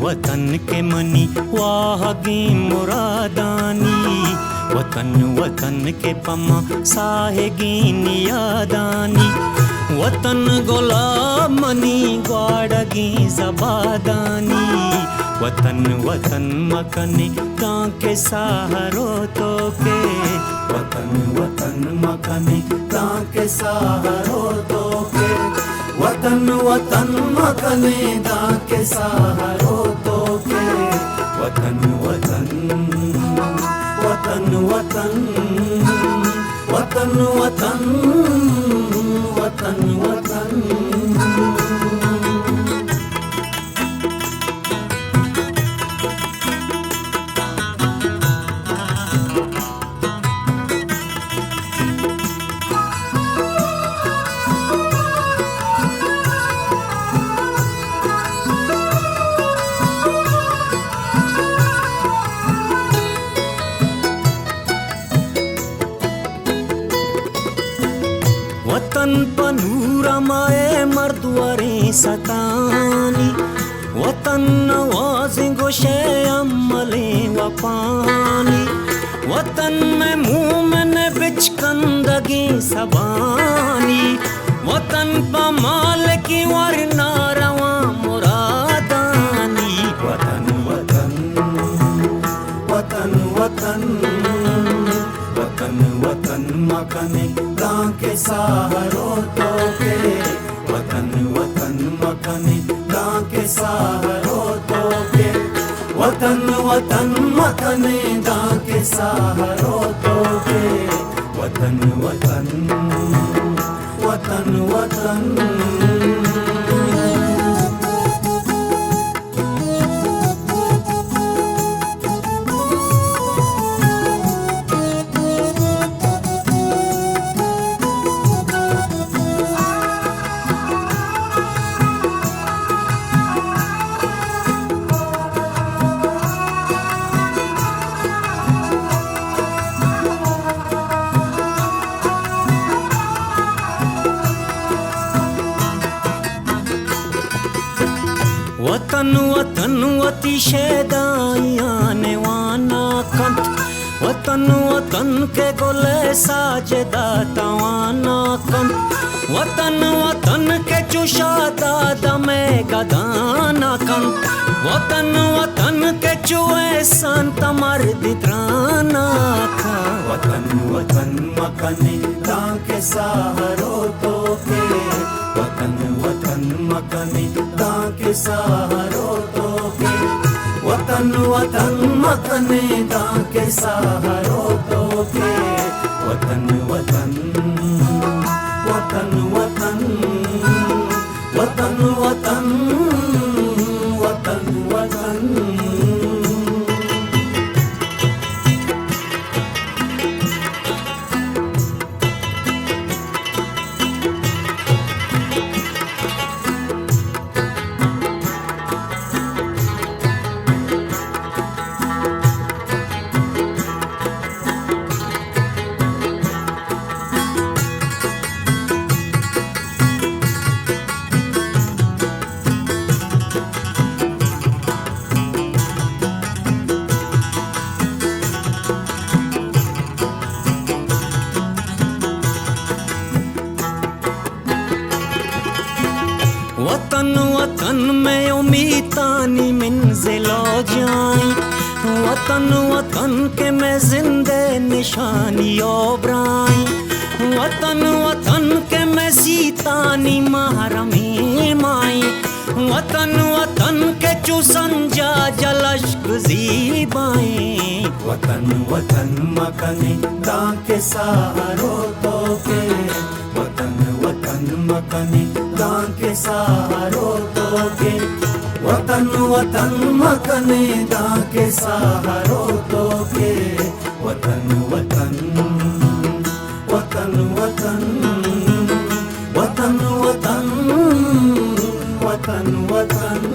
وطن کہ منی واہگیں مرادانی، وطن، وطن کہ پہ ما ساہگیں نیادانی، وطن گلاب منی گواڑگیں زبادانی، وطن، وطن مکنے دانکہ ساہ ءَ رو تو کہ۔ وطن، وطن مکنے دانکہ ساہ ءَ رو تو کہ۔ وطن، وطن مکنے دانکہ ساہ ءَ رو تو کہ۔ وطن، وطن، وطن، وطن، وطن، وطن، وطن، وطن۔ وطن پہ نور ءَ مئے مردوریں ستانی، وطن نوازیں گوشئے املیں وپانی، وطن مئے مومن ءِ بچکندگیں سبانی، وطن پہ مالکی ورنا رواں مرادانی۔ وطن، وطن، وطن، وطن، وطن، وطن مکنے دانکہ ساہ ءَ رو تو کہ۔ وطن، وطن مکنے دانکہ ساہ ءَ رو تو کہ۔ وطن، وطن مکنے دانکہ ساہ ءَ رو تو کہ۔ وطن، وطن، وطن، وطن۔ وطن، وطن وتی شیدائیاں وانا کنت، وطن، وطن کہ گل ءِ ساجد ءَ توانا کنت، وطن، وطن کہ چو شاداد ءَ مئے گدانا کنت، وطن، وطن کہ چو احسان تہ مردی ترانا کنت۔ وطن، وطن مکنے دانکہ ساہ ءَ رو تو کہ۔ وطن، وطن مکنے دانکہ ساہ ءَ رو تو کہ۔ وطن، وطن مکنے دانکہ ساہ ءَ رو تو کہ۔ وطن، وطن، وطن، وطن، وطن، وطن، وطن، وطن۔ وطن، وطن مئے امیتانی منزل ءُ جائی، وطن، وطن کہ مئے زند ءِ نشانی ءُ برائی، وطن، وطن کہ مئے سیتانی محرمیں مائی، وطن، وطن کہ چو سنجا جل اشک زیبائیں۔ وطن، وطن مکنے دانکہ ساہ ءَ رو تو کہ۔ وطن، وطن مکنے دانکہ ساہ ءَ رو تو کہ۔ وطن، وطن مکنے دانکہ ساہ ءَ رو تو کہ۔ وطن، وطن، وطن، وطن، وطن، وطن، وطن، وطن۔